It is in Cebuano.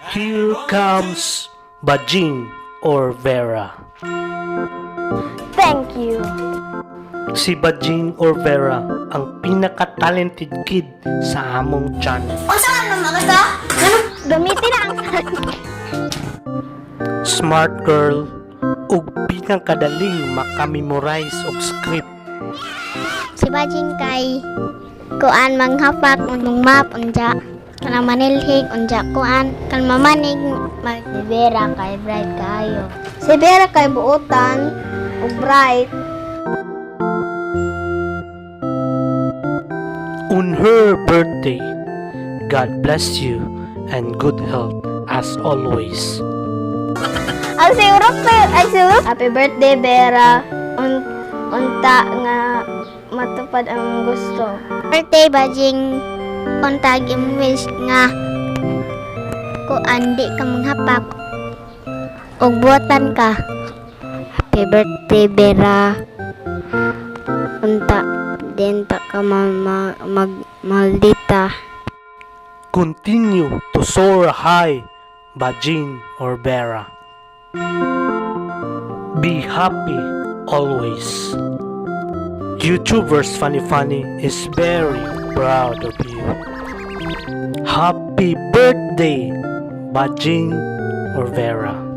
Here comes Bajing or Vera. Thank you. Si Bajing or Vera ang pinaka-talented kid sa among channel. Unsa man mga ka? Ano? Gamitin na ang Smart girl ug pinakadaling makamemorize og script. Si Bajing kay kuan, manghapak unong map, unja kanang manilhig, unja kuan kan mamanig mag. Si Vera kay bright kaayo. Si Vera kay buotan ug bright. On her birthday, God bless you and good health as always. Ang siguro ay siguro. Happy birthday, Vera. Unta nga matupad ang gusto. Birthday, Bajing, untag imong wish nga kuan, di ka manghapak ug buotan ka. Happy birthday, Vera. Unta din ta ka mag maldita. Continue to soar high, Bajing or Vera. Be happy always. YouTubers Funny Funny is very proud of you. Happy birthday, Bajing or Vera.